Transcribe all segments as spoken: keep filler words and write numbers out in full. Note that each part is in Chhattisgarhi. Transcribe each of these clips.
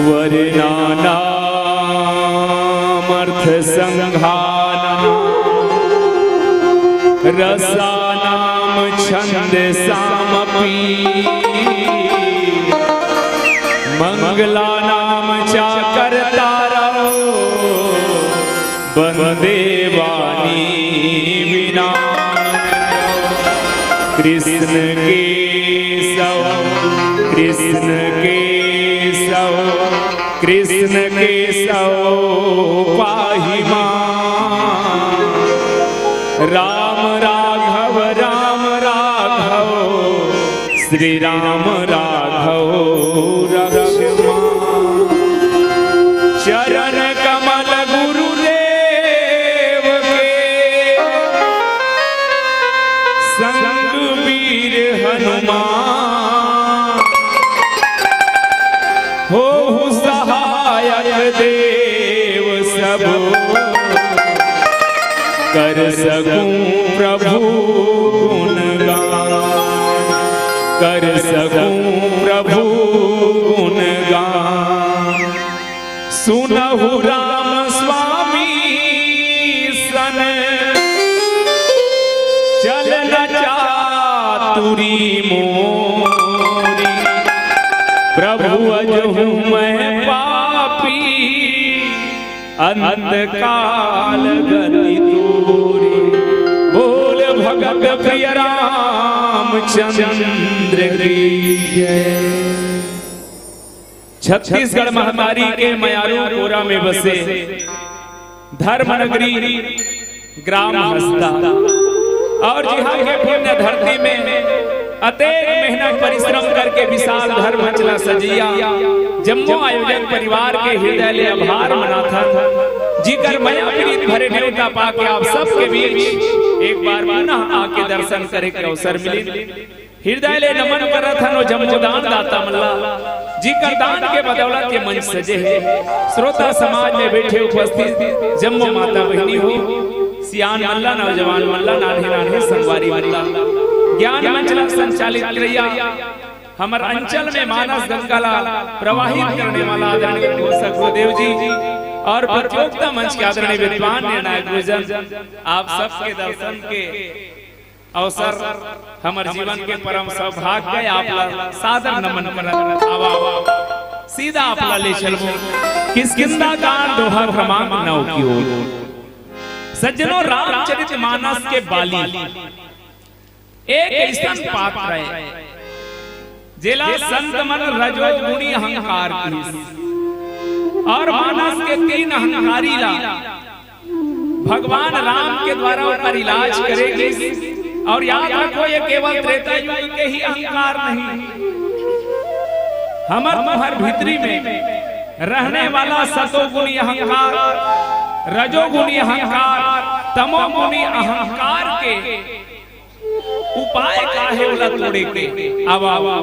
वर्णानामर्थसङ्घानां रसानां छन्दसामपि मङ्गलानां चाकर्तारौ वन्दे वाणी विना। कृष्ण केशव, कृष्ण केशव, कृष्ण केशव पाहि मां। राम राघव, राम राघव, श्री राम राघव रक्ष मां। चरण कमल गुरुदेव के, संग वीर हनुमान, होहु सहायक देव सब, कर सकूं प्रभु गुणगान, कर सकूं प्रभु गुणगान। सुनहु राम स्वामी सन, चलन चातुरी मोरी। प्रभु अजहु मैं पापी, अंत काल गति तोरी। बोल भगत प्रिय रामचंद्र की जय। छत्तीसगढ़ महतारी के मयारू कोरा में बसे धर्म नगरी ग्राम हस्ता और जिहां के पुण्य धरती में अतेक मेहनत परिश्रम करके विशाल धर्म मंच ला सजइया जम्मो आयोजक परिवार के हृदय ले आभार मनाथन, जिकर मया प्रीत भरे नेवता पाके आप सबके बीच एक बार पुनः आके दर्शन करे के अवसर मिलिन। हृदय ले नमन करत हन ओ जम्मो दान दाता मन ला, जिकर दान के बदौलत ये मंच सजे हे। श्रोता समाज में बैठे उपस्थित जम्मो माता बहिनी हो, सियान मन ला, नौजवान मन ला, नान्हे नान्हे संगवारी मन ला, ज्ञान मंच ला संचालित करइया, हमर अंचल में मानस गंगा ला प्रवाहित करने वाला आदरणीय घोषक गुरुदेव जी और प्रतियोगिता मंच के आदरणीय विद्वान निर्णायक गुरुजन, आप सबके दर्शन के अवसर हमर जीवन के परम सौभाग्य हे। आप ला सादर नमन करत आवा, आवा। सीधा आप ला ले चलबो किष्किंधा कांड दोहा क्रमांक नौ की ओर। सज्जनों, रामचरित मानस के बाली एक अइसन पात्र हे, जेला संत मन रजोगुणी अहंकार किहिस और मानस के तीन अहंकारी ला भगवान राम के द्वारा ओकर इलाज करे गिस। और याद रखो, ये केवल त्रेता युग के ही अहंकार नहीं, हमर तुम्हर भीतरी में रहने वाला सतोगुणी अहंकार, रजोगुणी अहंकार, तमोगुणी अहंकार के उपाय का हे ओला तोड़े के? आवा, आवा।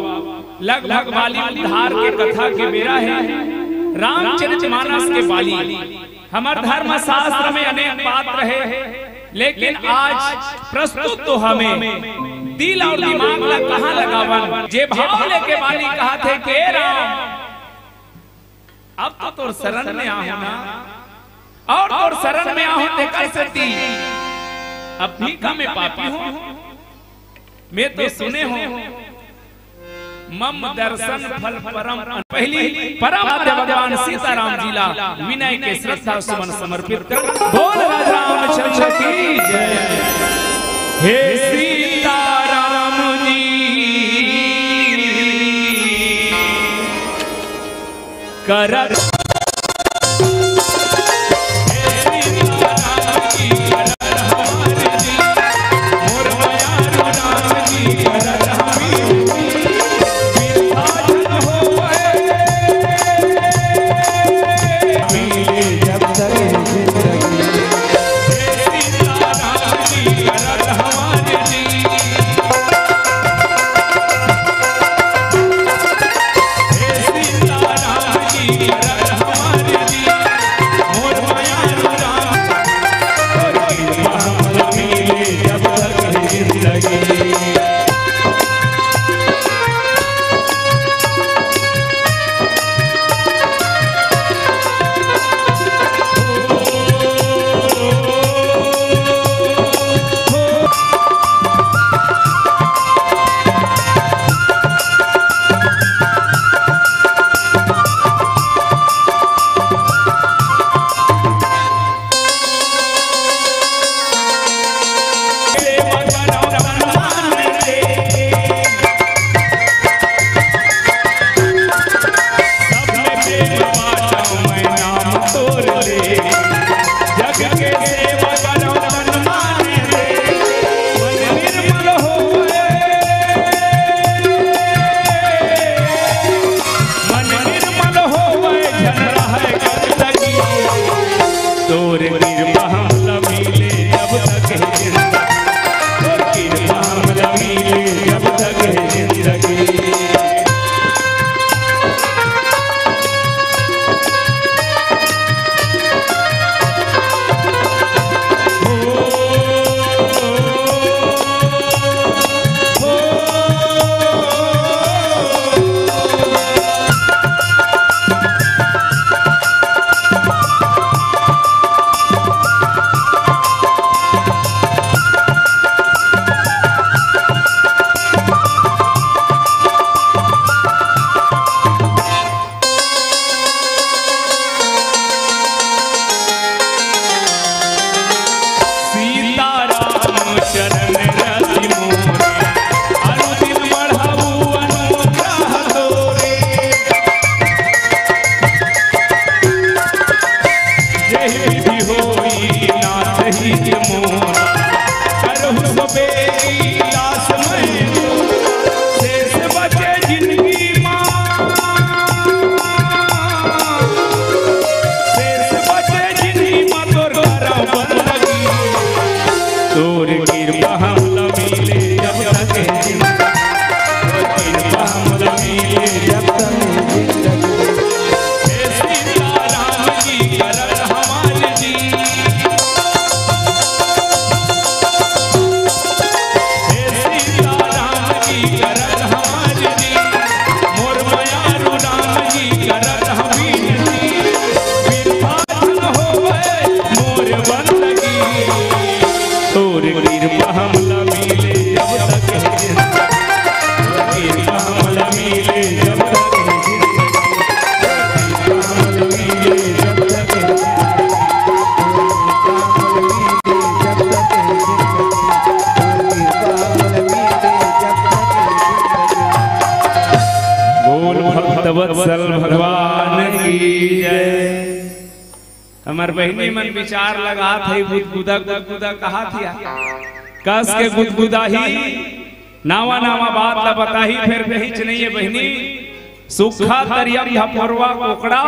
लगभग बाली उद्धार के कथा के बेरा हे। रामचरित मानस के बाली, हमर धर्म शास्त्र में अनेक पात्र हे, लेकिन आज प्रस्तुत तो हमें दिल और दिमाग ला कहाँ लगावन, जे भाव लेके बाली कहत हे के राम, अब तो तोर शरण में आहूं ना, और तोर शरण में आहूं तेकर सेती अब भी का मैं पापी हूं? मैं तो सुने हूं, मम दर्शन फल परम। पहली परम आद्य भगवान सीताराम जी ला विनय के श्रद्धा सुमन समर्पित कर बोल राज रामचंद्र की जय। हे सीताराम जी करत सीताराम चरण रति मोरे, अनुदिन बढ़ाऊ अनुग्रह तोरे। जेहि विधि होई नाथ हित मोर, करहु सुबेरी दास मैं। शेष बचे जिनगी मा, शेष बचे जिनगी मा तोर करम बंदगी। तोर कृपा हमला मिले जब तक जिंदगी, तोर कृपा हमला मिले जब तक जिंदगी। हे सीताराम जी करत हमार जी, हे सीताराम जी करत हमार जी, मोर मयारू राम जी करत हमीर जी। बिरथा झन होवे मोर बंदगी, तोर कृपा हमला मिले जब तक जिंदगी, तोर कृपा हमला मिले जब तक जिंदगी, तोर कृपा हमला मिले जब तक जिंदगी, तोर कृपा हमला मिले जब तक जिंदगी, तोर कृपा हमला मिले जब तक जिंदगी। बोल भक्तवत्सल भगवान की जय। हमर बहिनी मन विचार लगात हे, गुदगुदा, गुदगुदा कहात हे। कस के गुदगुदाही, नावा नावा बात ला बताही, फेर कहिच नइ हे बहिनी। सुक्खा तरिया भपोरवा कोकड़ा,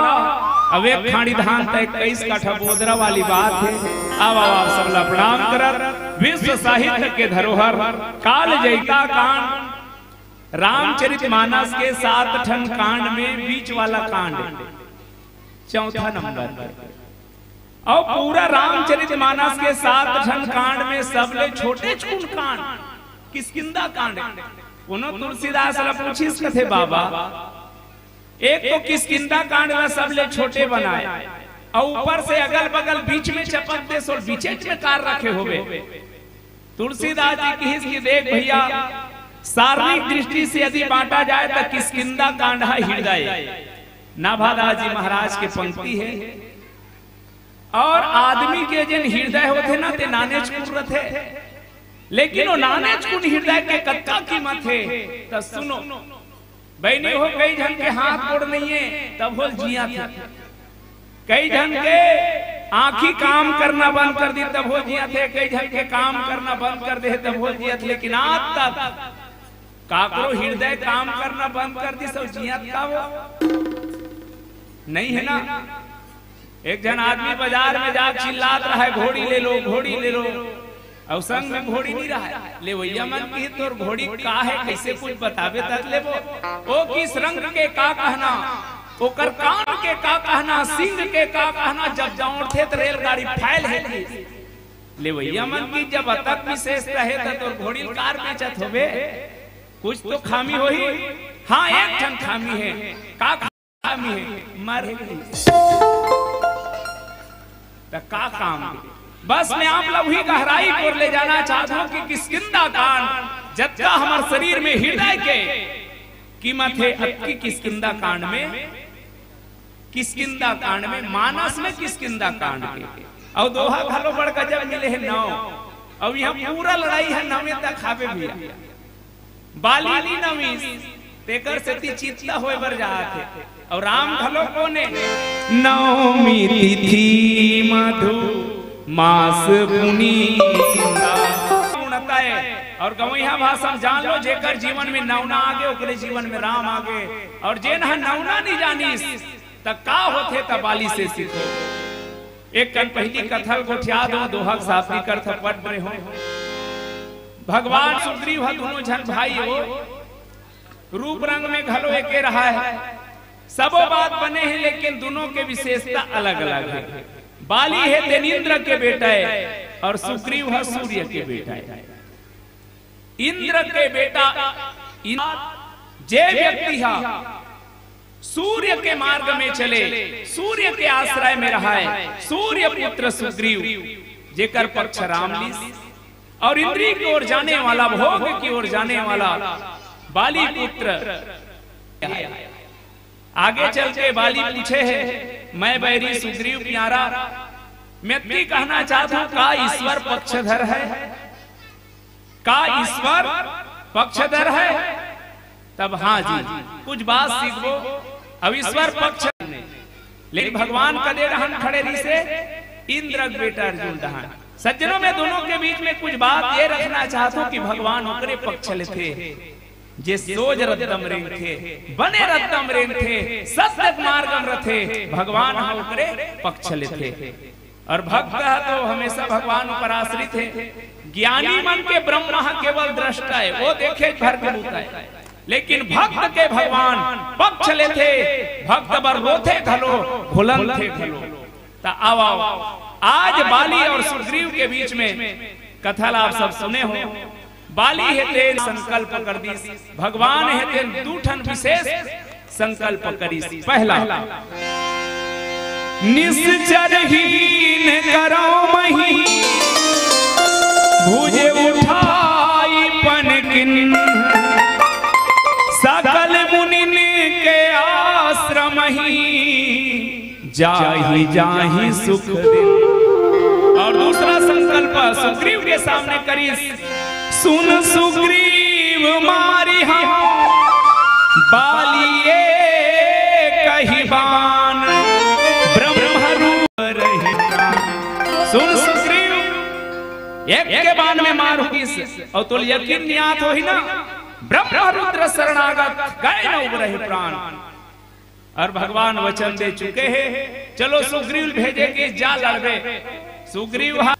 अउ एक खांड़ी धान त इक्कीस काठा बोदरा वाली बात हे। आव, आव, आव, सबला प्रणाम करत, विश्व साहित्य के धरोहर काल जइता कांड, रामचरित मानस के सात ठन कांड में बीच वाला कांड, चौथा नंबर। अउ पूरा रामचरित मानस के सात ठन कांड में सबले छोटे चुन कांड किष्किंदा कांड। कोनो तुलसीदास ला पूछिस कथे, "बाबा, एक तो किष्किंदा कांड ला सबले छोटे बनाए, अउ ऊपर से अगल बगल बीच में चपक देस अउ बीचेच में कार रखे होबे।" तुलसीदास जी किहिस कि देख भइया, सारणिक दृष्टि से यदि बांटा जाए त किष्किंदा कांड ह हिरदय। नाभादास जी महाराज के पंक्ति हे। अउ आदमी के जेन हिरदय होथे ना, ते नानेच कुन रथे, लेकिन ओ नानेच कुन हिरदय के कतका कीमत हे, त सुनो। बहिनी हो, कई झन के हाथ गोड़ नइ हे, तभो ले जियत हे। कई झन के आँखी काम करना बंद कर दिस, तभो ले जियत हे। कई झन के काम करना बंद कर दे हे, तभो ले जियत हे। लेकिन आज तक काकरो हिरदय काम करना बंद कर दिस अउ जियत का वो? नइ हे ना। एक झन आदमी बजार में जा चिल्लात रहय, "घोड़ी ले लो, घोड़ी ले लो।" अउ संग में घोड़ी नइ रहय। लेवइया मन किहिस, "तोर घोड़ी का हे, कइसे कुछ बताबे तब लेबो।" ओ किस रंग के का कहना, ओकर कान के का कहना, सींग के का कहना, जब दौड़थे त रेलगाड़ी फैल हे किहिस। लेवइया मन किहिस, "जब अतक विशेषता हे त तोर घोड़ी ल काबर बेचत होबे? कुछ तो खामी होही।" हाँ, एक ठन खामी हे। का खामी हे? मर गे। त का काम हे? बस मैं आप ला उही गहराई ओर ले जाना चाहत हूँ कि किष्किंदा कांड जतका हमर शरीर में हिरदय के कीमत हे, अतकी किष्किंदा कांड में, किष्किंदा कांड में, मानस में किष्किंदा कांड के। अउ दोहा घलो बड़ गजब मिले हे, नौ। अउ इहाँ पूरा लड़ाई हे नवे तक हावे भइया। बाली नइ नविस, तेकर सेती चिंता होय बर जात हे। अउ राम घलो कोन ए? नवमी तिथि मधु मास पुनीता। पूर्णता हे। अउ गंवइहा भाषा म जान लो, जेकर जीवन में नवना आगे, ओकरे जीवन में राम आगे। अउ जेन ह नवना नइ जानिस, त का होथे, त बाली से सीखो। एक कन पहिली कथा ल गोठिया दो, दोहा के साथ भी करथव, पट रहे हो। भगवान सुग्रीव ह दूनों झन भाई हो, रूप रंग में घलो एके रहा है। सबो बात बने हे, लेकिन दुनों के विशेषता अलग-अलग हे। बाली हे तेन इंद्र के बेटा हे अउ सुग्रीव ह सूर्य के बेटा हे। इंद्र के बेटा इंद्र, जे व्यक्ति ह सूर्य के मार्ग में चले, सूर्य के आश्रय में रहय, सूर्य पुत्र सुग्रीव, जेकर पक्ष राम लीस, अउ इंद्री की ओर जाने वाला, भोग की ओर जाने वाला बाली पुत्र। आगे चल के बाली पूछे हे, मैं बैरी सुग्रीव प्यारा, मैं अतकी कहना चाहत हूं, का ईश्वर पक्षधर है? का ईश्वर पक्षधर है? तब हां जी, कुछ बात सीखबो। अब ईश्वर पक्ष, लेकिन भगवान कदे डहन खड़े रहिसे? इंद्र के बेटा अर्जुन डहन। सज्जनों, मैं दुनों के बीच में कुछ बात ये रखना चाहत हूं कि भगवान ओकरे पक्ष लेथे, जे सोज रद्दम रेंगथे, बने रद्दम रेंगथे, सत्य मार्गम रथे, भगवान ह ओकरे पक्ष लेथे। अउ भक्त ह तो हमेशा भगवान ऊपर आश्रित हे। ज्ञानी मन के ब्रह्मा ह केवल दृष्टा हे, वो देखे भर के बूता हे, लेकिन भक्त के भगवान पक्ष लेथे, भक्त बर रोथे घलो, घुलनथे घलो। त आव, आव, आज बाली अउ सुग्रीव के बीच में कथा ला आप सब सुने हो। बाली हे तेन संकल्प कर दिस, भगवान हे तेन दू ठन विशेष संकल्प करिस। पहला, निश्चर हीन करौ महि भुज उठाई पन किन्ह, सकल मुनिन के आश्रम ही जाहि जाहि सुख दिन। अउ दूसरा संकल्प सुग्रीव के सामने करिस, सुन सुग्रीव मारि हम बाली एकहि बान, ब्रह्म रूप रहि प्राण। सुन सुग्रीव, एक के बान में मारहूं कहिस, अउ तोला यकीन नइ आत होही ना, ब्रह्म रुद्र शरणागत गए न उबरहि प्राण। अउ भगवान वचन दे चुके हे, चलो सुग्रीव भेजे के जा लड़बे। सुग्रीव हा,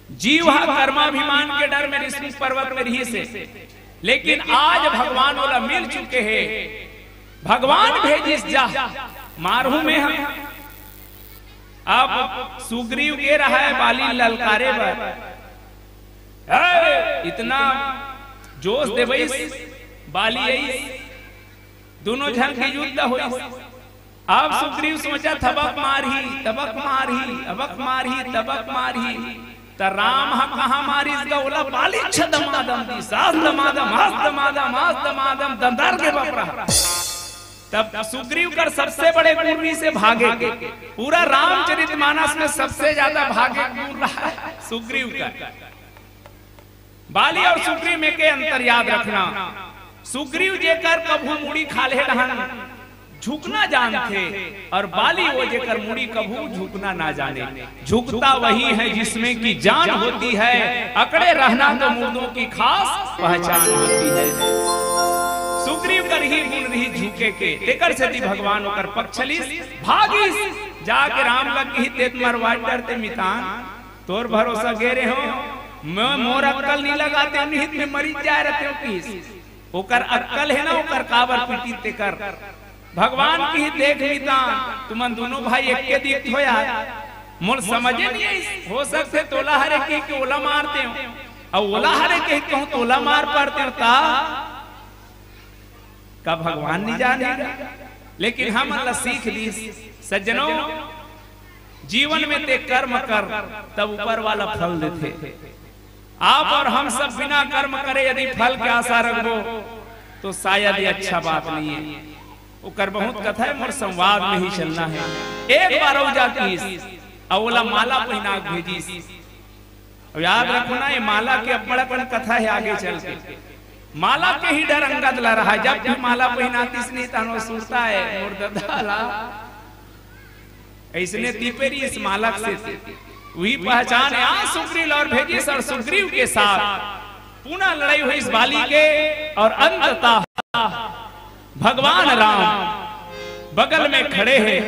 जीव हा कर्माभिमान के डर में ऋषि पर्वत में रहिसे, लेकिन आज भगवान ओला मिल चुके हे। भगवान भेजिस जा, मारहूं मैं हा। अब सुग्रीव गे रहय बाली ललकारे बर। ए, इतना जोश देवइस, बाली अइस, दुनों झन के युद्ध होइस। अब सुग्रीव सोचत, अबक मारही, तबक मारही, अबक मारही, तबक मारही। त राम ह कहां मारिस गा ओला? बाली छदमादम दिस, अस दमादम, अस दमादम, अस दमादम, दंदर के बपरा। तब सुग्रीव कर सबसे बड़े गुण रहिसे भागे के। पूरा रामचरित मानस में सबसे ज्यादा भागे के गुण रहा सुग्रीव का। बाली अउ सुग्रीव में के अंतर याद रखना। सुग्रीव जेकर कभू मुड़ी खाल्हे डहन झुकना जानथे, अउ बाली वो जेकर मुड़ी कभू झुकना ना जाने। झुकता वही है जिसमें कि जान होती है, अकड़े रहना तो मुर्दों की खास पहचान होती है। सुग्रीव कर ही गुण रहिस झुके के, तेकर सेती भगवान ओकर पक्ष लिस, भागिस, जाके राम लग ही तेत मरवा डरते मितान। तोर भरोसा गे रेहों, मैं मोर अक्कल नइ लगातेंव, निहित में मरी जाय रहतेंव कहिस। ओकर अक्कल हे ना, ओकर काबर पीटी तेकर। भगवान कहिस, देख मितान, तुमन दुनों भाई एक्के दिखत हो यार। मोर समझे नइ आइस, हो सकथे तोला हरे कहि के ओला मार देंव, अउ ओला हरे कहि के कहूं तोला मार पड़तेंव ता। का भगवान नइ जानही? लेकिन हमन ला सीख दिस, सज्जनों, जीवन में ते कर्म कर, तब ऊपर वाला फल देथे। आप अउ हम सब बिना कर्म करे यदि फल के आशा रखबो, तो शायद ये अच्छा बात नइ हे। ओकर बहुत कथा हे, मोर संवाद में ही चलना हे। एक बार अउ जा कहिस, अउ ओला माला पहिना के भेजिस। अब याद रखो ना, ये माला के अब्बड़ अकन कथा हे आगे चल के। माला के ही डर अंगद ला रहा, जब भी माला पहिनातिस नहीं तहन वो सुरता हे, मोर ददा ला। अइसने तीपे रहिस माला से। वही पहचान हे, आ सुग्रीव ला ओर भेजिस अउ सुग्रीव के साथ पुनः लड़ाई होइस बाली के अउ अंततः भगवान राम बगल में खड़े हे।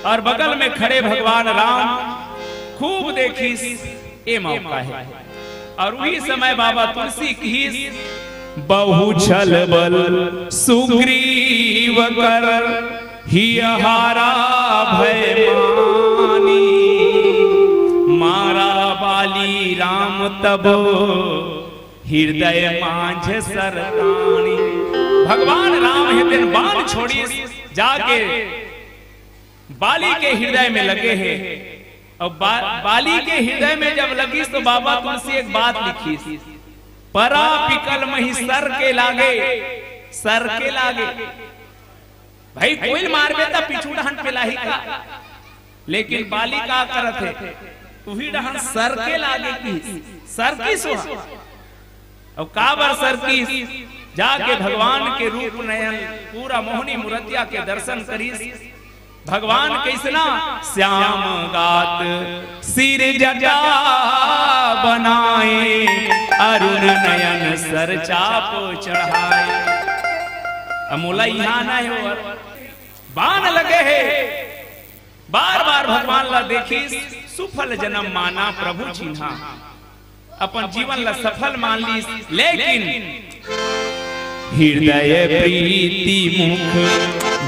अउ बगल में खड़े भगवान राम खूब देखिस, ए मौका हे। अउ उही समय बाबा तुलसी कहिस, बहु छल बल सुग्रीव कर, हियहारा भय मानी। मारा बाली राम तब, हृदय माझ सरताणी। भगवान राम हे तेन बाण छोड़िस, जाके बाली के हृदय में लगे हे। अब बा-, बाली के हृदय में जब लगिस तो बाबा तुलसी एक बात लिखिस, परा पिकल मही सर के लागे, सर के लागे। भाई, कोई मारबे त पीछू डहन पेलाही का, लेकिन बाली का करत हे, उही डहन सर के लागे की, सर की सुहा। अब काबर सरकिस, जाके भगवान के रूप नयन पूरा मोहनी मूर्तिया के दर्शन करिस। भगवान कइसना, श्याम गात सिर जटा बनाए, अरुण नयन सर चाप चढ़ाए। अब मोला इहाँ ना हे, बाण लगे हे, बार बार भगवान ला देखिस, सुफल जन्म माना प्रभु चिन्हा। अपन जीवन ला सफल मान लिस, लेकिन हृदय प्रीति मुख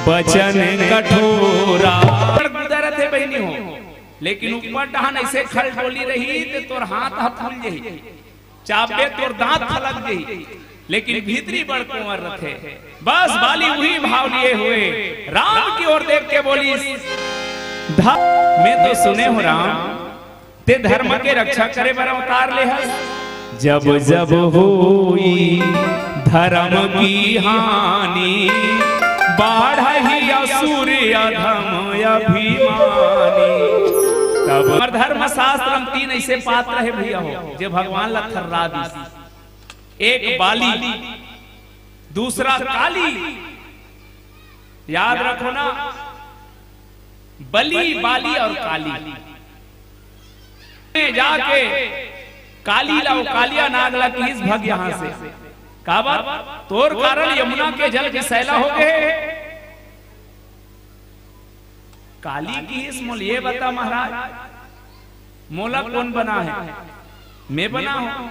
बचन कठोरा। ऊपर कूदा रथे बहिनी हो, लेकिन ऊपर डहन ऐसे खल डोली रही ते तोर हाथ ह फूल जही, चाबे तोर दांत फलक जही, लेकिन भीतरी बड़ कुंवर रथे। बस बाली उही भाव लिए हुए राम की ओर देख के बोलिस, धा-, मैं तो सुने हूँ राम, ते धर्म के रक्षा करे बर अवतार ले हस। जब जब होई धर्म की हानि, बाढ़ही असुर अधम अभिमानी। तब हमर धर्मशास्त्र म तीन ऐसे पात्र हे भैया हो, जे भगवान ला थर्रा दिस। एक बाली, दूसरा काली। याद रखो ना, बली, बाली और काली। जाके काली ला, वो कालिया नाग ला किहिस, भग यहाँ से। काबर? तोर कारण यमुना के जल विषैला हो गए। काली किहिस, मोला ये बता महाराज, मोला कोन बना हे? मैं बना हूँ,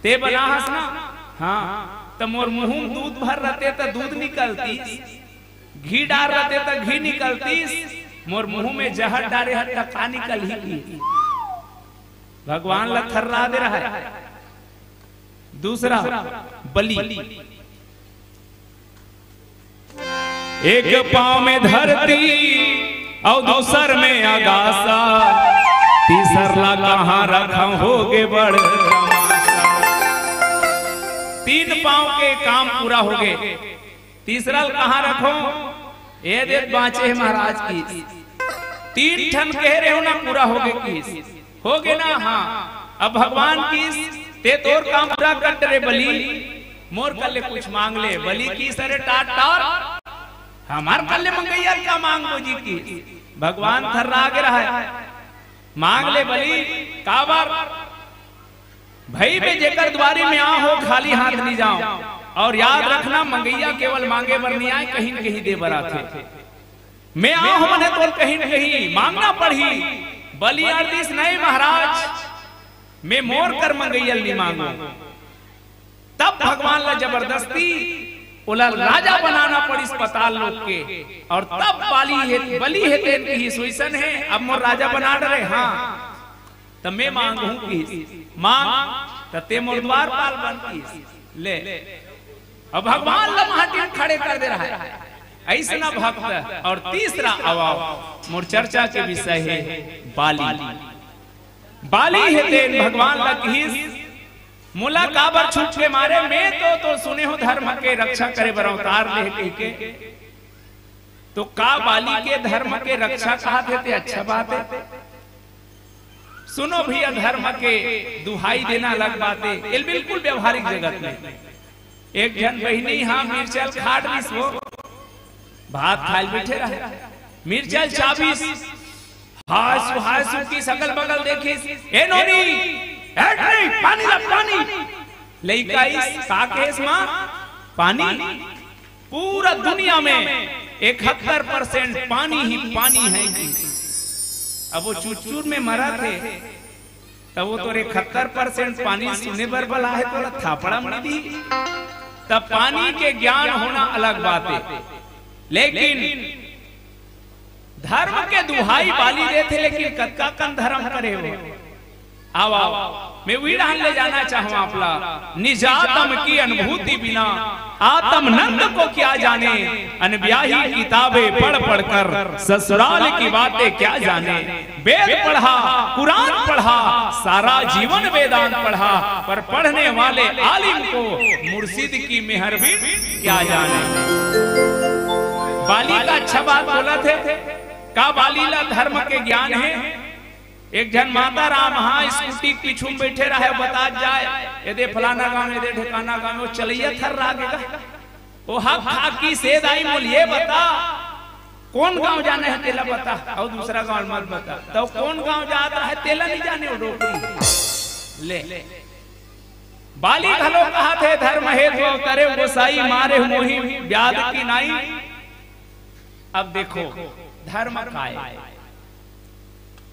ते बना हस ना? हाँ, त मोर मुँह म दूध भर रहते त दूध निकलतीस, घी डार रहते त घी निकलतीस, मोर मुँह में जहर डारे हस त का निकलही? भगवान ला थर्रा दे रहा है। दूसरा बलि, एक पाँव में धरती अउ दूसर में अगासा, तीसर ला कहाँ रखव होगे बड़ तमासा। तीन पाँव के काम पूरा होगे, तीसरा ल कहाँ रखो? ए देत बाँचे हे महाराज की। तीन ठन कहे रहे हो ना, पूरा होगे की। होगे ना? हाँ। अब भगवान की, ते तोर काम पूरा कर रे बलि, मोर कर ले कुछ मांग ले। बलि की, सरे टाट टाट, हमार कर ले मंगैया, का मांगबो जी की। भगवान थर्रा गे रहा है, मांग ले बलि, काबर? भई बे, जेकर दुवारी में आव हो, खाली हाथ नी जाव। अउ याद रखना, मंगैया केवल मांगे बर नी आय, कहीं न कहीं दे बर आथे। में आव हो मने तोर कहीं न कहीं मांगना पड़ही। बलि अरतिस, नहीं महाराज, में मोर कर मंगैया ल नी मांगों। तब भगवान ला जबरदस्ती ओला राजा बनाना पड़िस पताल लोक के। अउ तब बाली हे, बलि हे तेन किहिस, ओइसन हे, अब मोर राजा बना डरे, हाँ। त में मांगहूं किहिस, मांग, त ते मोर द्वारपाल बन किहिस। ले, अब भगवान ला माटी में खड़े कर दे रहा है, अइसना भक्त। अउ तीसरा, अउ मोर चर्चा के विषय हे बाली। बाली हे तेन भगवान ला किहिस, मोला काबर छूट के मारे, में तो, तो सुने हूं धर्म के रक्षा करे बर अवतार ले कहिके। तो का बाली के धर्म के रक्षा कहत हे ते अच्छा बात हे? सुनो भैया, धर्म के दुहाई देना अलग बात हे, ये बिल्कुल व्यवहारिक जगत में। एक झन बहिनी, हाँ, मिर्चा ल खाट दिस वो, भात खाय ल बैठे रहे, मिर्चा ल चाबिस, हासु हासु किहिस, अगल बगल देखिस, ए नोनी, ए नोनी, पानी ला, पानी। लइका आइस, का कहेस माँ? पानी। पूरा दुनिया में इकहत्तर परसेंट पानी ही पानी है कि। अब वो चुचुर में मरत हे, त वो तोर इकहत्तर परसेंट पानी सुने बर बला हे, तोला थापड़ा में दी। तब पानी के ज्ञान होना अलग बात हे, लेकिन धर्म के दुहाई बाली देथे, लेकिन कतका कन धर्म करे हो? आओ, आओ, मैं वही डहन ले जाना चाहूं आप ला। निजातम की अनुभूति बिना आतम नंद को क्या जाने, अनब्याही किताबें पढ़ पढ़ कर ससुराल की बातें क्या जाने। वेद पढ़ा, कुरान पढ़ा, सारा जीवन वेदांत पढ़ा, पर पढ़ने वाले आलिम को मुर्शिद की मेहर भी क्या जाने। बाली का अच्छा बात बोलथे, का बाली ला धर्म के ज्ञान हे? एक झन माता राम हा स्कूटी के पीछू में बैठे रहे, बतात जाय, एदे फलाना गांव, एदे ढेकाना गांव, वो चलैया थर्रा गे गा। वो हक हाकी से दाई मोल ये बता, कोन गांव जाने हे तेला बता, अउ दूसरा गांव मत बता। त कोन गांव जात रहे तेला नहीं जाने वो डोकरी। ले, बाली घलो कहथे, धर्म हेतु अवतरेंव गोसाई, मारेव मोहि व्याध की नाई। अब देखो, धर्म काय?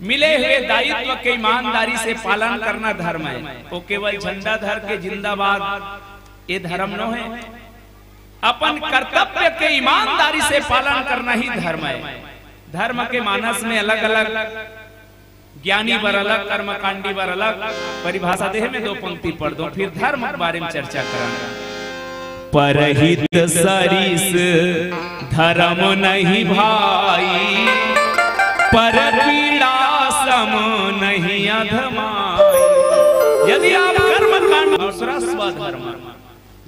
मिले हुए दायित्व के ईमानदारी से पालन करना धर्म हे। वो केवल झंडा धर के जिंदाबाद, ये धर्म नो हे। अपन कर्तव्य के ईमानदारी से पालन करना ही धर्म हे। धर्म के मानस में अलग-अलग, ज्ञानी बर अलग, कर्मकांडी बर अलग परिभाषा देहे, मैं दो पंक्ति पढ़ दूं, फिर धर्म के बारे में चर्चा करन। परहित सरिस धर्म नहीं भाई, पर पीड़ा सम नहीं अधमाई। यदि आप कर्मकांड, दूसरा स्वधर्म,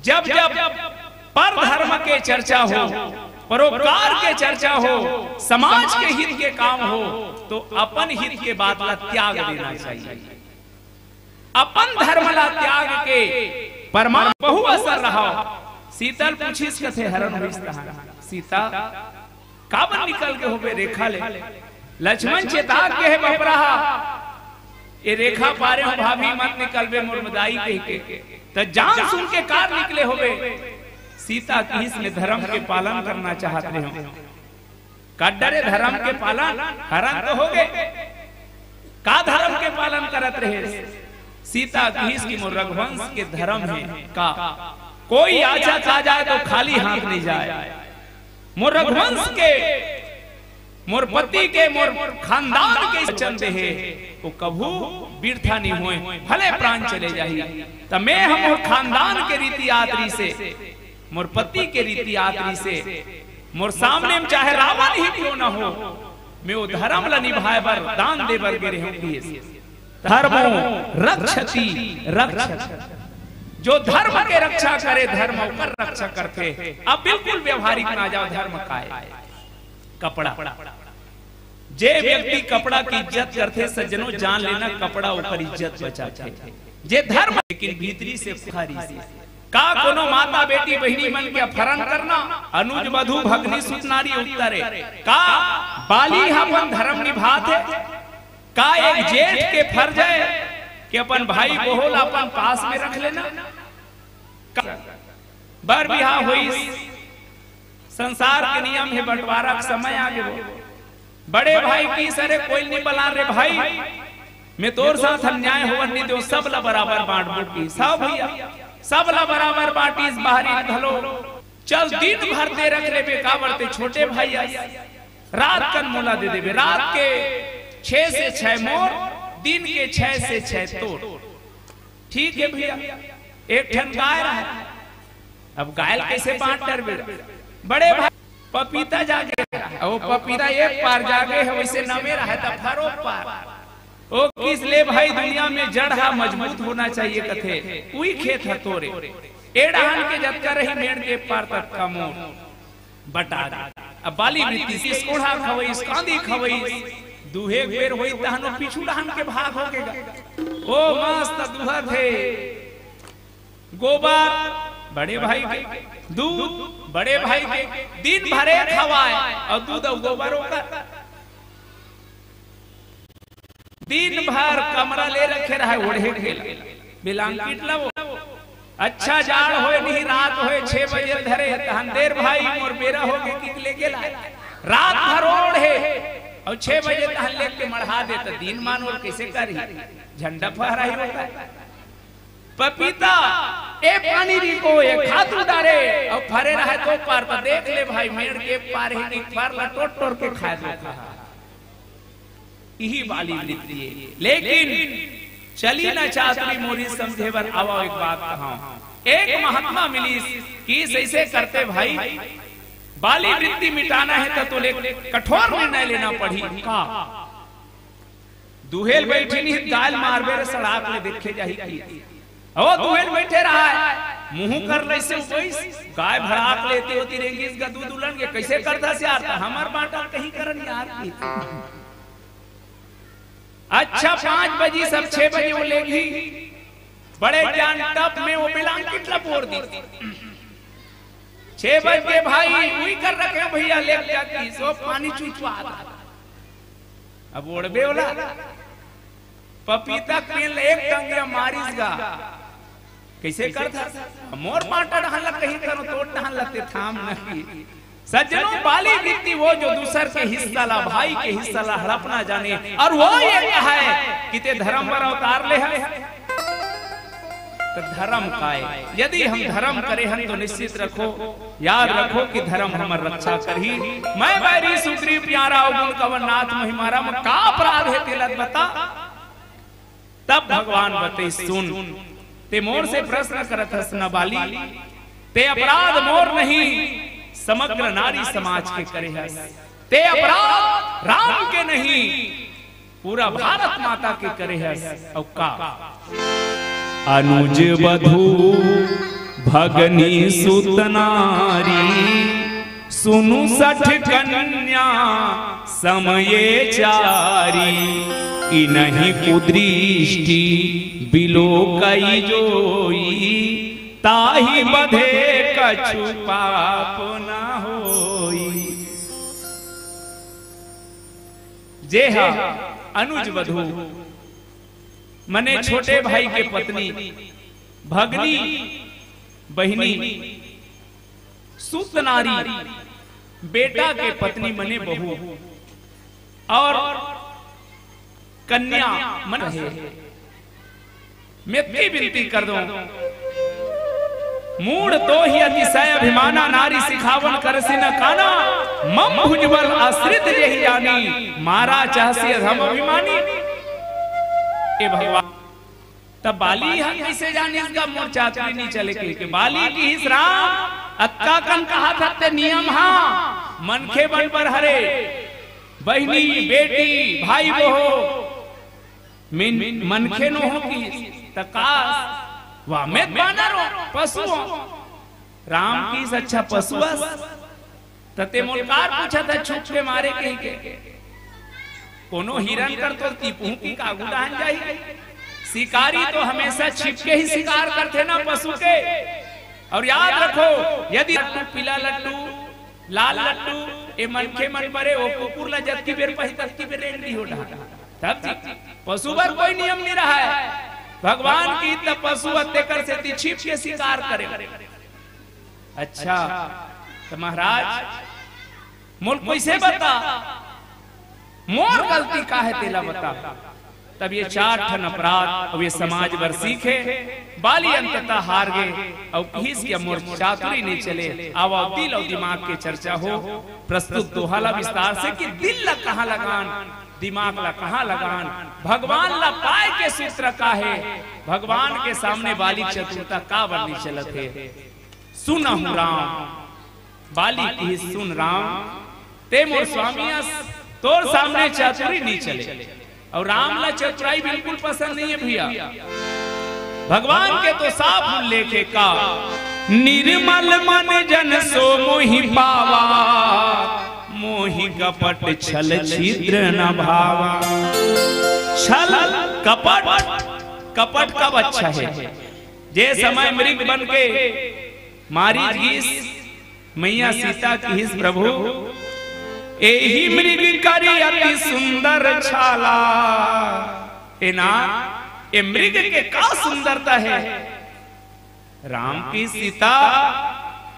जब जब पर धर्म के चर्चा हो, परोपकार के चर्चा हो, समाज के हित के काम हो, तो अपन हित के बात ला त्याग देना चाहिए। अपन धर्म ला त्याग के परमात्मा बहु अवसर रहा। सीता ल पूछिस कथे हरन होइस तहां, सीता, काबर निकल गे होबे रेखा ले? लक्ष्मण चेता के हे बपरा हा, ये रेखा पारे हंव भाभी, मत निकलबे मोर मदाई कहिके। त जान सुन के कार निकले होबे। सीता किहिस, मैं धर्म के पालन करना चाहत रहे हंव। का डरे धर्म के पालन? हरन तो होगे। का धर्म के पालन करत रहे? सीता किहिस कि मोर रघुवंश के धर्म हे का, कोई याचक आ जाए तो खाली हाथ नहीं जाए। मोर रघुवंश के, मोर पति के, मोर खानदान के वचन देहे, वो कभू बिरथा नहीं होय, भले प्राण चले जाही। त मैं ह मोर खानदान के रीति आतरी से, मोर पति के रीति आतरी से, मोर सामने में चाहे रावण ही क्यों ना हो, मैं वो धर्म ला निभाए बर, दान दे बर गे रहे हंव। धर्मो रक्षति रक्षति, जो धर्म के रक्षा करे, धर्म ओकर रक्षा करथे। अब बिल्कुल व्यवहारिक में आ जाओ, धर्म काय? कपड़ा। जे व्यक्ति कपड़ा के इज्जत करथे, सज्जनों, जान लेना, कपड़ा ओकर इज्जत बचाथे। जे धर्म, लेकिन भीतरी से खुखारी से। का कोनो माता, बेटी, बहिनी मन के अपहरण करना? अनुज, वधू, भगनी, सुत, नारी, उत्तरे। का बाली ह अपन धर्म निभाथे? का एक जेठ के फर्ज हे कि अपन भाई बहू ला अपन पास में रख लेना? का बर बिहाव होइस, संसार के नियम हे, बंटवारा के समय आ गे। बड़े भाई किहिस, अरे कोई नहीं बलान रे भाई, मैं तोर साथ अन्याय होवन नहीं देंव, सब ला बराबर बांटबो किहिस। सब भैया, सब ला बराबर बांटिस, बाहरी घलो। चल दिन भर दे रख लेबे, काबर ते छोटे भाई अस। रात कन मोला दे देबे, रात के छह से छह मोर, दिन के छह से छह तोर। ठीक हे भैया, एक ठन गाय रहे। अब गाय ल कैसे बांट डरबे? बड़े भाई, पपीता जागे रहे, वो पपीता एक पार जागे हे, वैसे नवे रहे त फरो पार। ओ किहिस, ले भाई, दुनिया में जड़ हा मजबूत होना चाहिए कथे, उही खेत ह तोरे। ए डहन के जतका रही मेड़ के पार ततका मोर। बटा दे। अब बाली वृत्ति से कोढ़ा खवइस, कांदी खवइस, दूहे बेर होई तहनो पीछू डहन के भाग हो गेगा। ओ मस्त दुहत हे। गोबर बड़े भाई के, दूध बड़े भाई के, दिन भरे खवाए अउ दूध अउ गोबर ओकर। दिन भर कमरा ले रखे रहे ओढ़े के ला, blanket ला वो। अच्छा जाड़ होए नहीं, रात होए छह बजे धरे, तहन देर भाई मोर बेरा हो गे कि ले गेला। रात भर ओढ़े अउ छह बजे तहन लेके मढ़ा दे, त दिन मान ओर कैसे करी? झंडा फहराही होता है। पपीता ए पानी रिको, ए खातू डारे, अउ फरे रहे तो पार, त देख ले भाई, मेड़ के पार हे कि फर ला टोर टोर के खाए दो। इही बाली वृत्ति हे। लेकिन चली न चातुरी मोरी समझे बर, आवा एक बात कहा। एक महात्मा मिलिस कि ऐसे करते भाई, बाली वृत्ति मिटाना हे त तोले कठोर निर्णय लेना पड़ही। का? दुहेल बैठी नहीं, गाय ल मारबे रे, सड़ाक ले देखे जाही कि। ओ दुहेल बैठे रहा है, मुंह कर ले से उपैस, गाय भड़ाक लेती होती रेंगिस गा, दूध उलन के कैसे करता से यार, त हमर बांटा कहीं करन यार की। अच्छा, पाँच बजी, सब छह बजे वो लेगी, बड़े ज्ञान तप में वो ब्लैंकेट ला बोर दी। छह बज के भाई, उही कर रखे हो भैया, ले जाती, सो पानी चुचवा। अब ओढ़बे वाला पपीता के पेड़ ले एक टंगिया मारिस गा, कैसे करता? मोर बांटा डहन ला कहीं करो, तोर डहन ला ते थाम नहीं। सज्जनों, बाली वृत्ति वो जो दूसर के हिस्सा ला, भाई के हिस्सा ला हड़पना जाने, अउ वो ये कहे कि ते धरम बर अवतार ले हस। त धरम काय? यदि हम धरम करे हन तो निश्चित रखो, याद रखो कि धरम हमर रक्षा करही। मैं बैरी सुग्रीव प्यारा, अवगुण कवन नाथ मोहि मारा, म का अपराध हे तेला बता। तब भगवान बतइस, सुन, ते मोर से प्रश्न करत हस न बाली, ते अपराध मोर नहीं, समग्र नारी समाज के करे हस। ते अपराध राम के नहीं, पूरा भारत माता के करे हस। अउ का? अनुज वधू भगनी सुत नारी, सुनु सठ कन्या समये चारी। इनहि कुदृष्टि बिलो कई जोई, ताहि बधे कछु पाप न होई। जे हा अनुज वधू, मने छोटे भाई के पत्नी, भगनी, बहिनी, सुत नारी, बेटा के पत्नी मने बहू अउ कन्या मन रहे। मैं इतनी विनती कर दूं, मूढ़ तो ही अतिशय अभिमाना, नारी सिखावन करसि न काना, मम भुजबल आश्रित जेहि जानी, मारा चाहसी अधम अभिमानी। ए भगवान, तब बाली ह कइसे जानिस गा मोर चातुरी नी चले के, के बाली किहिस राम, अतका कन कहा था ते नियम हा, मनखे बन बर हरे, बहिनी, बेटी, भाई बहो, मिन-, मनखे नो हो किहिस, त का, वा में त बानर हो, पशु हो। राम किहिस अच्छा पशु अस, त ते मोला काबर पूछत हस छुप के मारे कहिके। कोनो हिरन कर तो तिपहू की कागू डहन जाही। शिकारी तो हमेशा छिप के ही शिकार करथे ना पशु के। अउ याद रखो, यदि लट्टू, पीला लट्टू, लाल लट्टू, ए मनखे मन बरे, ओ कुकुर ला जतकी बेर पही, ततकी बेर रेंग दिहो डहन। तब जी, पशु बर कोई नियम नहीं रहा है। भगवान किहिस त पशु अतेकर सेती छिप के शिकार करे। अच्छा, त महाराज, मोला कइसे बता, मोर गलती का हे तेला बता। तब ये चार ठन अपराध अउ ये समाज बर सीख हे। बाली अंततः हार गे अउ किहिस कि मोर चातुरी नइ चले। आवा दिल अउ दिमाग के चर्चा हो। प्रस्तुत दोहा ला विस्तार से कि दिल ला कहाँ लगान, दिमाग ला कहाँ लगान, भगवान ला पाए के सूत्र का हे, भगवान के सामने बाली चतुरता काबर नइ चलत हे। सुनहु राम, बाली किहिस सुन राम, ते मोर स्वामी अस, तोर सामने चातुरी नइ चले। अउ राम ला चतुराई बिल्कुल पसंद नइ हे भइया। भगवान के तो साफ उल्लेख हे का, निर्मल मन जन सो मोहि पावा, मोहि कपट छल छिद्र न भावा। छल, कपट, कपट कब अच्छा हे? जे समय मृग बन के मारीच गिस, मइया सीता किहिस, प्रभु, एही मृग करी अति सुंदर छाला। ए ना, ए मृग के का सुंदरता हे? राम किहिस, सीता,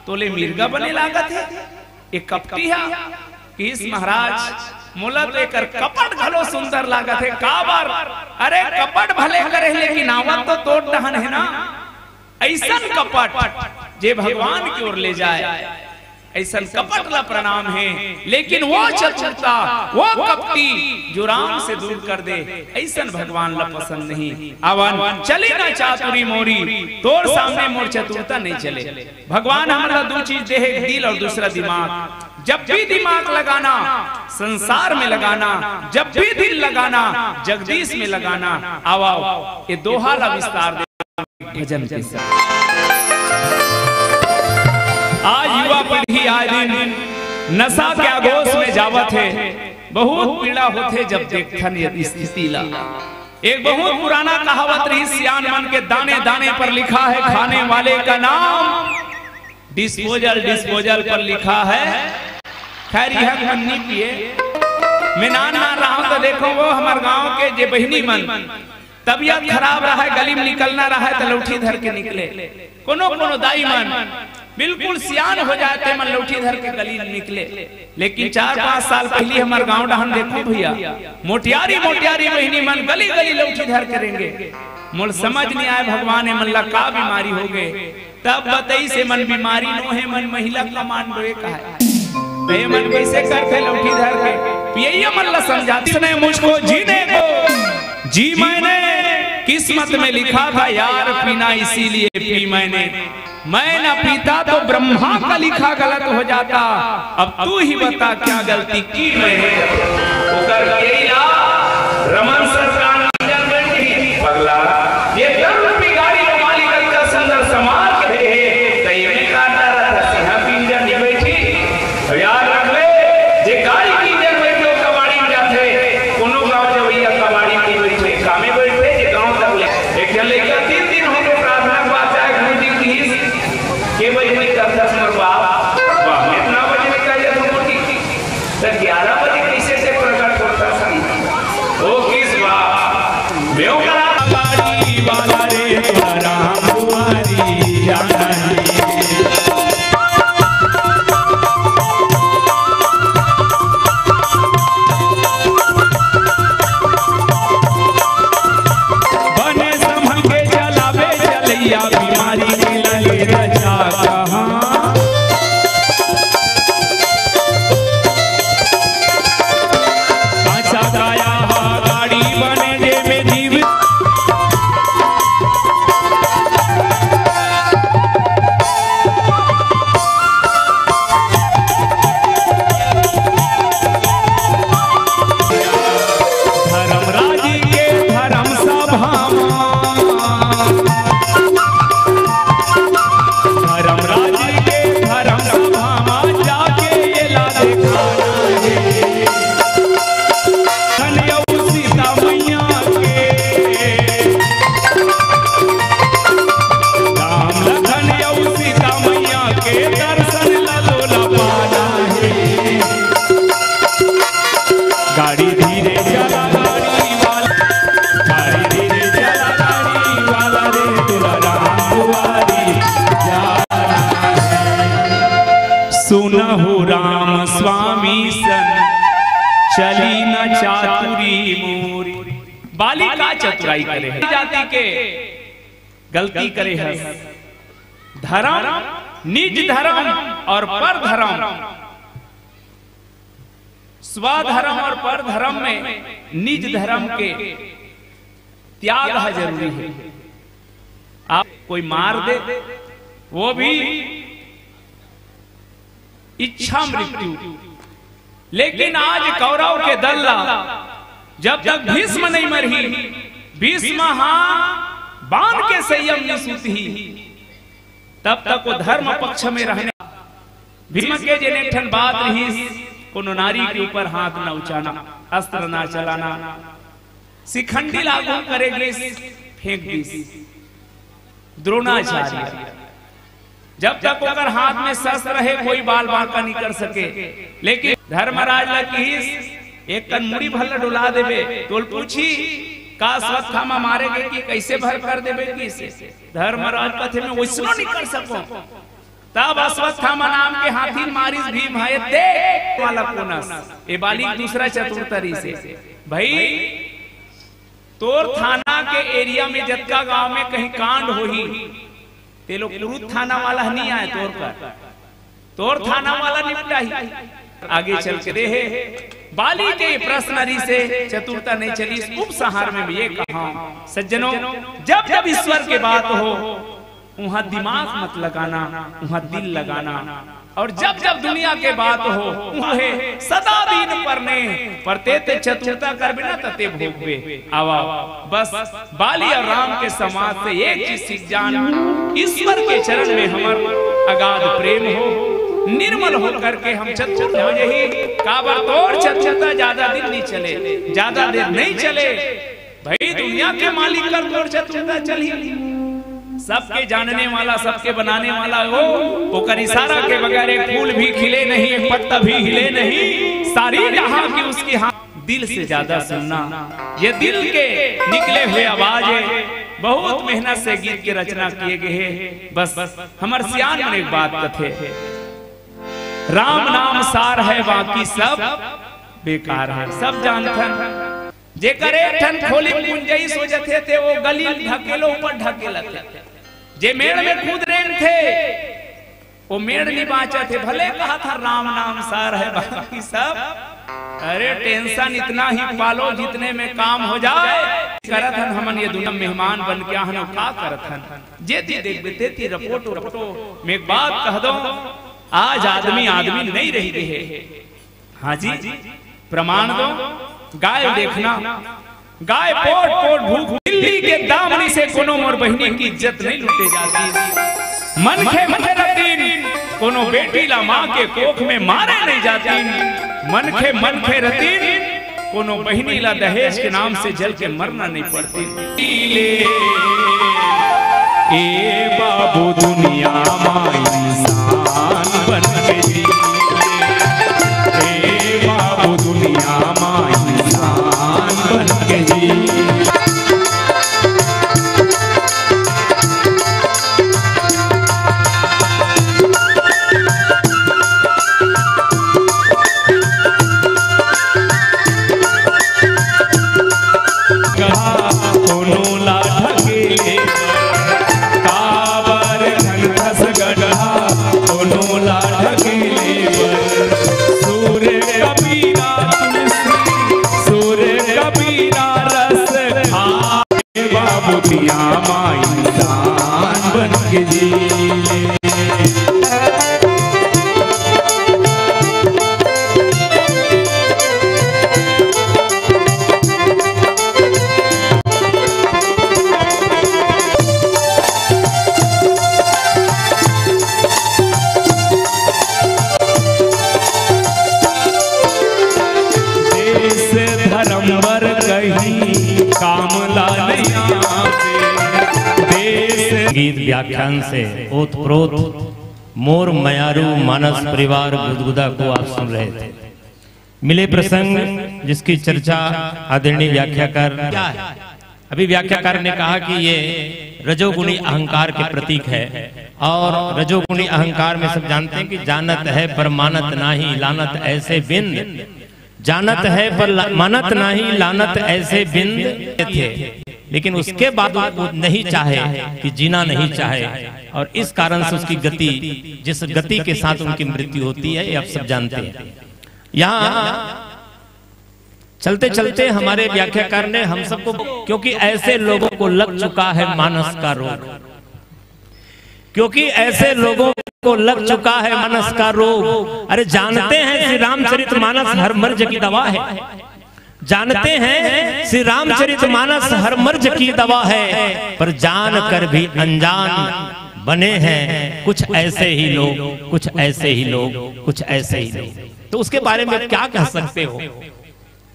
तोले मिर्गा बने लागत हे, ए कपटी हा। किस महाराज, मोला तो एकर कपट घलो सुंदर लागत हे। काबर? अरे, कपट भले करे, लेकिन आवत तो तोर डहन हे ना। अइसन कपट जे भगवान की ओर ले जाए, अइसन कपट ला प्रणाम हे। लेकिन वो चतुरता, वो कपटी जो राम से दूर कर दे, अइसन भगवान ला पसंद नहीं। अवन चली ना चातुरी मोरी, तोर सामने मोर चतुरता नहीं चले। भगवान हमन ला दू चीज दे हे, एक दिल और दूसरा दिमाग। जब भी दिमाग लगाना, संसार में लगाना, जब भी दिल लगाना, जगदीश में लगाना। आओ, आओ, ये दोहा ला विस्तार दे भजन के साथ। आज युवा पीढ़ी आए दिन नशा के आगोश में जावत हे। बहुत पीड़ा होथे जब देखथन ये स्थिति ला। एक बहुत पुराना कहावत रही सियान मन के, दाने दाने पर लिखा है खाने वाले का नाम, डिस्पोजल डिस्पोजल पर लिखा है। खैर, यह मन नहीं पिए। मैं नान नान रहा हूं तो देखो, वो हमर गांव के जे बहिनी मन तबियत खराब रहा है, गली में निकलना रहा है तो लौठी धर के निकले। कोनो कोनो दाई मन बिल्कुल सियान हो जाए ते मन लौठी धर के गली में निकले। लेकिन चार पांच साल पहली हमर गांव डहन देखो भैया, मोटियारी मोटियारी बहिनी मन गली गली लौठी धर के रेंगे। मोर समझ नहीं आए भगवान, ए मन ला का बीमारी हो गए। तब बतई से मन बीमारी नो हे, मन महिला कमांडो ए कहे। तो ये मन कैसे करथे लौठी धर के? पियैया मन ला समझाती। इसने मुझको जीने को जी मैंने, किस्मत में लिखा था यार पीना, इसीलिए पी मैंने। मैं ना पीता तो ब्रह्मा का लिखा गलत हो जाता। अब तू ही बता क्या गलती की मैंने। ओकर कइला रमन सरकार इंजन बैठी पगला, ये दस रुपये गाड़ी वाली गलता सुंदर समाज के है, तो ये में काटा रहता सिंहा इंजन नहीं बैठी। अब याद रख ले, जे गाड़ी के इंजन बैठे, वो कबाड़ी में जाथे। कोनो गांव जवैया कबाड़ी में बैठे, कामे बैठे, जे गांव तक ले। एक झन लइका तीन दिन हो गए प्रार्थना के बाद जाए गुरुजी किहिस, के बजे में करथस मोर बाप? वाह, इतना बजे में कह जात गुरुजी। तो ग्यारह बजे कैसे से प्रकट होता था? वो किस बात? मैं करा गाड़ी वाला रे, राम दुआरी जाना है। बने संभल के चलावे चलैया, बीमारी के लगे रचा कहाँ। काचा काया हा गाड़ी बने जे में जीव। धर्मराज के धर्म सभा मा, धर्मराज के धर्म सभा मा जाके एला देखाना हे। धन अउ सीता मैया के, राम लखन अउ सीता मैया के दर्शन ला तोला पाना हे। गाड़ी धीरे चला गाड़ी वाला, गाड़ी धीरे चला गाड़ी वाला रे, तोला राम दुआरी जाना हे। सुनहु राम स्वामी सन, चली न चातुरी मोरी। बाली का चतुराई करे हे? जाति के गलती करे हे। धर्म, निज धर्म और पर धर्म। स्वधर्म और पर धर्म में निज धर्म के त्याग ह जरूरी हे। आप कोई मार दे, वो भी इच्छा मृत्यु। लेकिन आज कौरव के दल ला, जब तक भीष्म नहीं मरही, भीष्म हा बाण के संयम नहीं सुतही, तब तक वो धर्म पक्ष में रहने। भीष्म के जेन एक ठन बात रहिस, कोनो नारी के ऊपर हाथ ना उचाना, अस्त्र ना चलाना, शिखंडी लागू करे गिस, फेंक दिस। द्रोणाचार्य, जब तक ओकर हाथ में शस्त्र रहे, कोई बाल बांका नहीं कर सके। लेकिन धर्मराज ला किहिस, एक कन मुड़ी भर ला डोला देबे, तोल पूछी, का अश्वत्थामा मारे गे कि कैसे भर कर देबे किहिस। धर्मराज कथे, मैं वैसनो नहीं कर सकूं। तब अश्वत्थामा नाम के हाथी मारिस भीम ह, ये देख वाला कोनस, ये बाली दूसरा चतुरता रिहिसे। भाई, तोर थाना के एरिया में जतका गांव में कहीं कांड होही, ते लोग कुरुद थाना वाला ह नहीं आए तोर कर, तोर थाना वाला निपटाही। आगे चल के देहे बाली के प्रश्न रिहिसे, चतुरता नहीं चलिस। उपसंहार में मैं ये कहा, सज्जनों, जब जब ईश्वर के बात हो, वहां दिमाग मत लगाना, वहां दिल लगाना। और जब जब दुनिया के बात हो, उहे सदा दिन परने, पर ते ते चतुरता करबे ना, त ते भोगबे। आवा, बस बाली और राम के संवाद से एक चीज सीख जान, ईश्वर के चरण में हमर अगाध प्रेम हो, निर्मल होकर के हम चतुर हो जाही। काबर तोर चतुरता ज्यादा दिन नहीं चले, ज्यादा देर नहीं चले। भाई, दुनिया के मालिक कर तोर चतुरता चलही। सबके जानने वाला, सबके बनाने वाला हो, ओकर इशारा के बगैर एक फूल भी खिले नहीं, एक पत्ता भी हिले नहीं। सारी जहां की उसकी हाथ। दिल से ज्यादा सुनना, ये दिल के निकले हुए आवाज है। बहुत मेहनत से गीत के रचना किए गए हैं। बस हमर सियान मन एक बात कथे, राम नाम सार है, बाकी सब बेकार है। सब जानथन, जेकर एक ठन खोली गुंजाइश हो जथे, ते वो गली ढकेलो ऊपर ढकेलथे। जे मेड़ में कूद रेंगथे, वो मेड़ नहीं बांचथे। भले कहा था राम नाम सार है, बाकी सब, अरे, टेंशन इतना ही पालो जितने में काम हो जाए। करत हन हमन ये दुनिया मेहमान बन के आहन, का करत हन? जेती देखबे तेती रपोटो रपोटो। मैं एक बात कह दो, आज आदमी आदमी नहीं रही गए। हाँ जी, प्रमाण दो। गाय देखना, गाय पोट पोट भूख। दिल्ली के दामनी से कोनो मोर बहिनी की इज्जत नहीं लूटे जाती। मनखे मनखे रतिन कोनो बेटी ला माँ के कोख में मारे नहीं जाती। मनखे मनखे रतिन कोनो बहिनी ला दहेज के नाम से जल के मरना नहीं पड़ती। ए बाबू, दुनिया मा इंसान बन के जी। ए बाबू, दुनिया मा इंसान बन के जी। कहा कोनो ला ढकेले बर, काबर झन धस गड्ढा, कोनो ला ढकेले बर। सूर कबीरा तुलसी, सूर कबीरा रस खा। बाबू, दुनिया मा इंसान बन के जी ले। देश धर्म बर कहीं काम ला नहीं आवे। देश गीत व्याख्यान से ओतप्रोत मोर मयारू मानस परिवार गुदगुदा को आप सुन रहे थे। मिले प्रसंग जिसकी चर्चा आदरणीय व्याख्याकार क्या है? अभी व्याख्याकार ने कहा कि ये रजोगुणी अहंकार के प्रतीक है, और रजोगुणी अहंकार में सब जानते हैं कि जानत है पर मानत नाही, लानत ऐसे बिंद, जानत है पर ला-, मानत नाही, लानत ऐसे बिंद थे, लेकिन उसके बाद वो नहीं चाहे कि जीना नहीं चाहे, और इस कारण से उसकी गति, जिस गति के साथ उनकी मृत्यु होती है, ये आप सब जानते हैं। यहाँ चलते चलते हमारे व्याख्याकार ने हम सबको, क्योंकि ऐसे लोगों को लग चुका है मानस का रोग, क्योंकि ऐसे लोगों को लग चुका है मानस का रोग। अरे, जानते हैं श्री रामचरित मानस हर मर्ज की दवा है, जानते हैं श्री रामचरित मानस हर मर्ज की दवा है, पर जान कर भी अनजान बने हैं कुछ ऐसे ही लोग, कुछ ऐसे ही लोग, कुछ ऐसे ही लोग। तो उसके बारे में क्या कह सकते हो?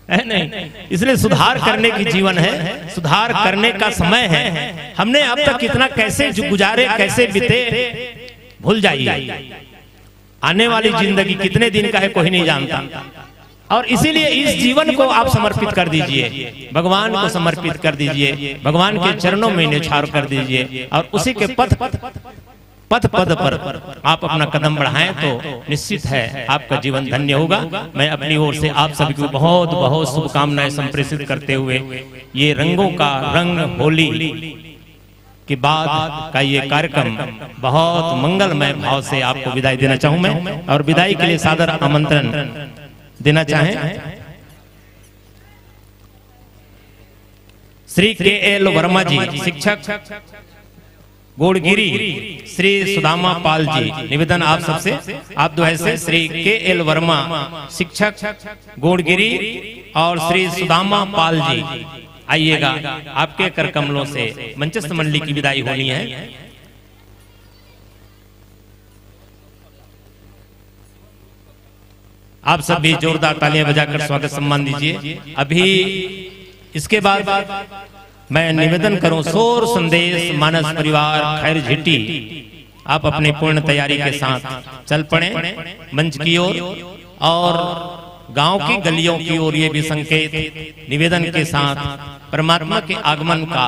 है नहीं? इसलिए सुधार करने की जीवन है, सुधार करने का समय है। हमने अब तक कितना, कैसे जु-, गुजारे, कैसे बीते, भूल जाइए। आने वाली जिंदगी कितने दिन का है, कोई नहीं जानता। और इसीलिए इस जीवन को आप समर्पित कर दीजिए, भगवान को समर्पित कर दीजिए, भगवान के चरणों में न्यौछावर कर दीजिए और उसी के पथ पद पद पर आप अपना कदम बढ़ाएं तो निश्चित है आपका जीवन धन्य होगा। मैं अपनी ओर से आप सभी को बहुत बहुत शुभकामनाएं संप्रेषित करते हुए ये रंगों का रंग होली के बाद का ये कार्यक्रम बहुत मंगलमय भाव से आपको विदाई देना चाहूं मैं, और विदाई के लिए सादर आमंत्रण देना चाहें श्री के एल वर्मा जी, शिक्षक गोड़गिरी, श्री सुदामा पाल जी। निवेदन आप सबसे, आप दो ऐसे, श्री के एल वर्मा, शिक्षक गोड़गिरी, और श्री सुदामा पाल जी, आइएगा। आपके कर कमलों से मंचस्थ मंडली की विदाई होनी है। आप सब भी जोरदार तालियां बजाकर स्वागत सम्मान दीजिए। अभी इसके बाद मैं निवेदन करूं, शोर संदेश मानस परिवार खैर झिट्टी, आप अपनी पूर्ण तैयारी के साथ चल पड़े मंच की ओर, और गांव की गलियों की ओर ये भी संकेत निवेदन के साथ परमात्मा के आगमन का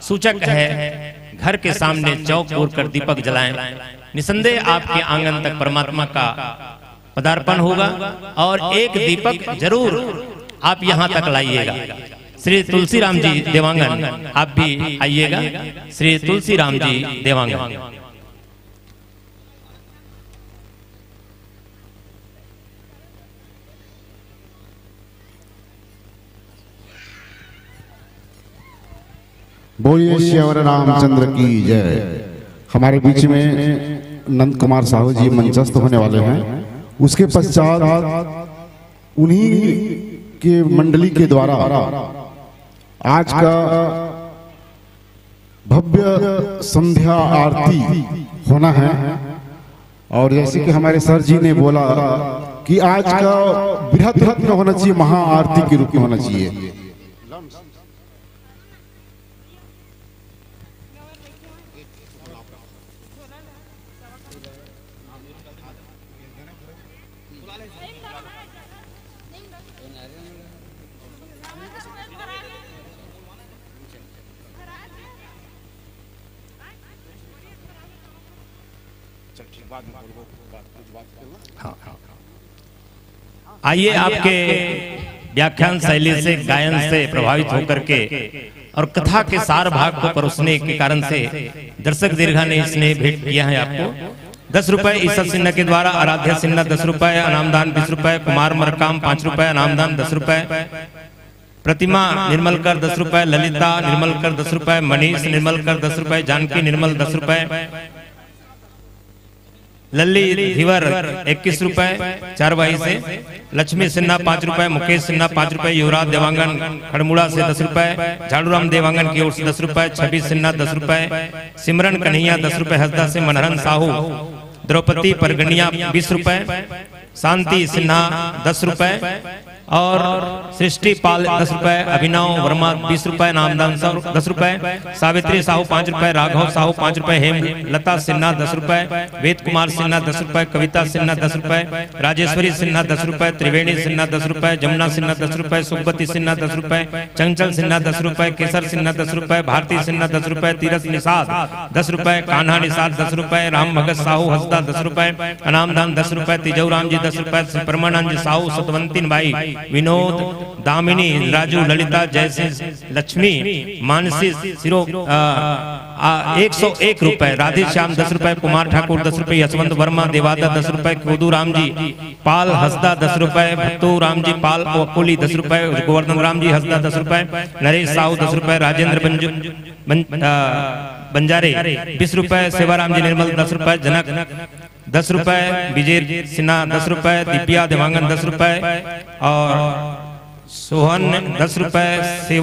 सूचक है। घर के सामने चौक घूर कर दीपक जलाएं, निसंदेह आपके आंगन तक परमात्मा का पदार्पण होगा। और एक दीपक जरूर आप यहां तक लाइएगा। श्री तुलसीराम जी देवांगन, आप भी आइएगा। श्री तुलसीराम जी देवांगन। बोलिए सियावर रामचंद्र की जय। हमारे बीच में नंद कुमार साहू जी मंचस्थ होने वाले हैं। उसके पश्चात उन्हीं के मंडली के द्वारा आज का भव्य संध्या आरती होना है। और जैसे कि हमारे सर जी ने बोला कि आज का बृहत रूप में होना चाहिए, महाआरती के रूप में होना चाहिए। हाँ, हाँ। आइए, आपके व्याख्यान शैली से, गायन से प्रभावित होकर के और कथा के सार भाग को परोसने के कारण से दर्शक दीर्घा ने स्नेह भेंट किया है आपको। दस रुपए ईसा सिन्हा के द्वारा, आराध्या सिन्हा दस रुपए, अनामदान बीस रुपए, कुमार मरकाम पाँच रुपए, अनामदान दस रुपए, प्रतिमा निर्मलकर दस रुपए, ललिता निर्मलकर दस रुपए, मनीष निर्मलकर दस रुपए, जानकी निर्मल दस रुपए, लल्ली धीवर इक्कीस रुपए चारवाही से, लक्ष्मी सिन्हा पाँच रुपए, मुकेश सिन्हा पाँच रुपए, युवराज देवांगन खड़मुड़ा से दस रुपए, झाड़ूराम देवांगन की ओर से दस रुपए, छवि सिन्हा दस रुपए, सिमरन कन्हैया दस रुपए, हसदा से मनहरन साहू, द्रौपदी परगनिया बीस रुपए, शांति सिन्हा दस रुपए और सृष्टि पाल दस रुपए, अभिनव वर्मा बीस रुपए, नामदान सौ दस रुपए, सावित्री साहू पाँच रुपए, राघव साहू पाँच रुपए, हेमलता सिन्हा दस रुपए, वेद कुमार सिन्हा दस रुपए, कविता सिन्हा दस रुपए, राजेश्वरी सिन्हा दस रुपए, त्रिवेणी सिन्हा दस रुपए, जमुना सिन्हा दस रुपए, सुखवती सिन्हा दस रुपए, चंचल सिन्हा दस रुपए, केसर सिन्हा दस रुपए, भारती सिन्हा दस रुपए, तीरथ निषाद दस रुपए, कान्हा निषाद दस रुपए, राम भगत साहू हसदा दस रुपए, अनामदान दस रुपए, तिजौराम जी दस रुपए, परमानंद साहू, सतवंतिन बाई, विनोद, दामिनी, राजू, ललिता, जयसिंह, लक्ष्मी, मानसी, सिरो, आ, आ, एक सौ एक रुपए, राधेश्याम दस रुपए, कुमार ठाकुर दस रुपए, यशवंत वर्मा देवादा दस रुपए, कोदू राम जी पाल हसदा दस रुपए, भत्तू राम जी पाल ओकोली दस रुपए, गोवर्धन राम जी हसदा दस रुपए, नरेश साहू दस रुपए, राजेंद्र बंजु, बन, आ, बंजारे बीस रुपए, सेवाराम जी निर्मल दस रुपए, जनक दस रुपए, विजय सिन्हा दस रुपए, दिव्या देवांगन दस रुपए और सोहन दस रुपए, सेवा